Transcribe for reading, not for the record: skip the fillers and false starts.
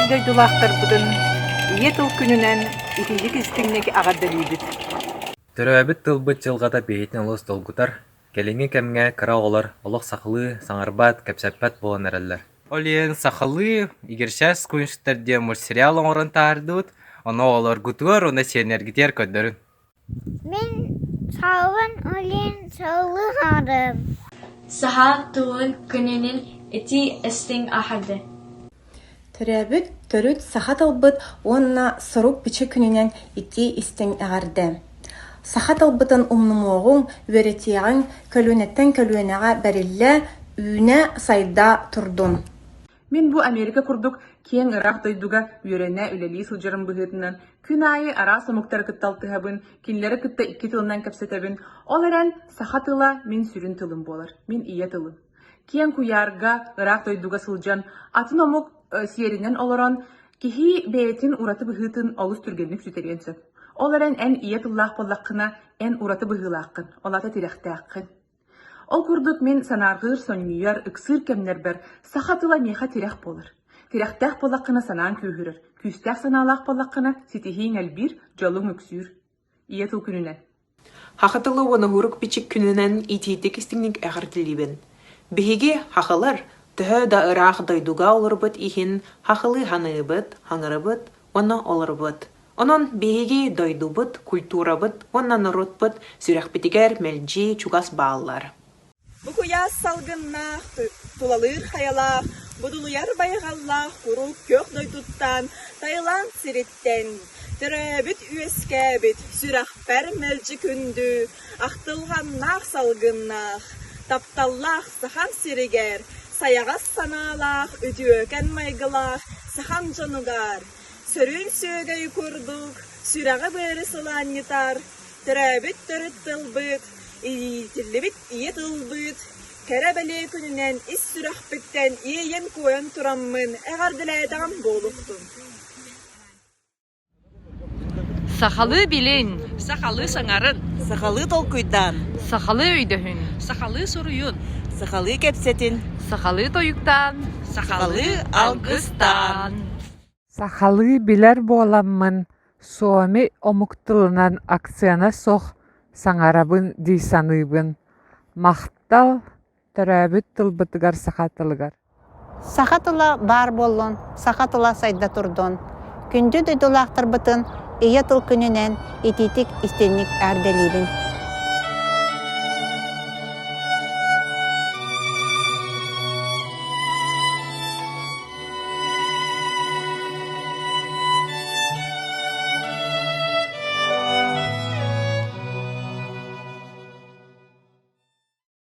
Биир дойдулаахтарбытын Ийэ тыл күнүнэн итиитик-истиҥник эҕэрдэлиибит! Төрөөбүт тылбыт дьылҕата биһигитин олус долгутар, кэлиҥҥи кэмҥэ кыра оҕолор олох сахалыы саҥарбат, кэпсэппэт буолан эрэллэр. Ол иһин сахалыы «Игирщас кунштар» диэн мультсериал оҥорон таһаардыбыт, ону оҕолоргутугар уонна сиэннэргитигэр көрдөрүҥ. Мин саалын үлэн сылыһарым. Саха тылын күнүнэн итии истиҥ эҕэрдэ! Төрөөбүт төрүт саха тылбыт уонна сурук-бичик күнүнэн итии-истиҥ эҕэрдэ! Саха тылбытын умнумуоҕуҥ, үөрэтиэҕиҥ, көлүөнэттэн көлүөнэҕэ бэриллэ, үүнэ-сайда турдун! Мин бу Америка курдук киэҥ ыраах дойдуга үөрэнэ, үлэлии сылдьарым быһыытынан, күн аайы араас омуктары кытта алтыһабын, кинилэри кытта икки тылынан кэпсэтэбин. Ол эрэн саха тыла мин сүрүн тылым буолар, мин ийэ тылым. Киэҥ куйаарга, ыраах дойдуга сылдьан, атын омук сиэринэн олорон, киһи бэйэтин ураты быһыытын олус түргэнник сүтэриэн сөп. Ол эрэн эн ийэ тыллаах буоллаххына, эн ураты быһыылааххын, ол аата тирэхтээххин. Ол курдук мин санаарҕыыр, сонньуйар, ыксыыр кэмнэрбэр саха тыла миэхэ тирэх буолар. Тирэхтээх буоллаххына санааҥ күүһүрэр, күүстээх санаалаах буоллаххына ситиһииҥ элбиир, дьолуҥ үксүүр. Ийэ тыл күнүнэн. Саха тыла уонна уһурук-бичик күнүнэн итиитик истиҥник эҕэрдэлиибин. Биһиги, сахалар, төһө да ыраах дойдуга олорбут иһин сахалыы саныыбыт, хаҥырабыт уонна олоробут. Онон биһиги дойдубут, культурабыт уонна норуоппут сүрэхпитигэр мэлдьи чугас бааллар. Бу куйаас салгыннаах, тулалыыр хайалаах, будулуйар байҕаллаах куруук күөх дойдуттан, Таиланд сириттэн, төрөөбүт-үөскээбит, сүрэхпэр мэлдьи күндү, ахтылҕаннаах салгыннаах, тапталлаах Сахам сиригэр, сайаҕас санаалаах, үтүөкэн майгылаах сахам дьонугар, сөрүүн сүөгэй курдук сүрэҕи-быары сылаанньытар, төрөөбүт төрүт тылбыт, Иитиллибит ийэ тылбыт кэрэ-бэлиэ күнүнэн ис сүрэхпиттэн иэйэн-куойан тураммын эҕэрдэлээтэҕим буолуохтун. Сахалыы билин, Сахалыы саҥарын, Сахалыы толкуйдаан, сахалыы өйдөһүн, сахалыы суруйун, сахалыы кэпсэтин, сахалыы тойуктаан, сахалыы алгыстаан. Сахалыы билэр буоламмын, суоми омук тылынан акцена суох саҥарабын дии саныыбын. Махтал, төрөөбүт тылбытыгар саха тылыгар. Саха тыла баар буоллун, саха тыла сайда турдун. Күндү дойдулаахтарбытын Ийэ тыл күнүнэн итиитик истиҥник эҕэрдэлиибин.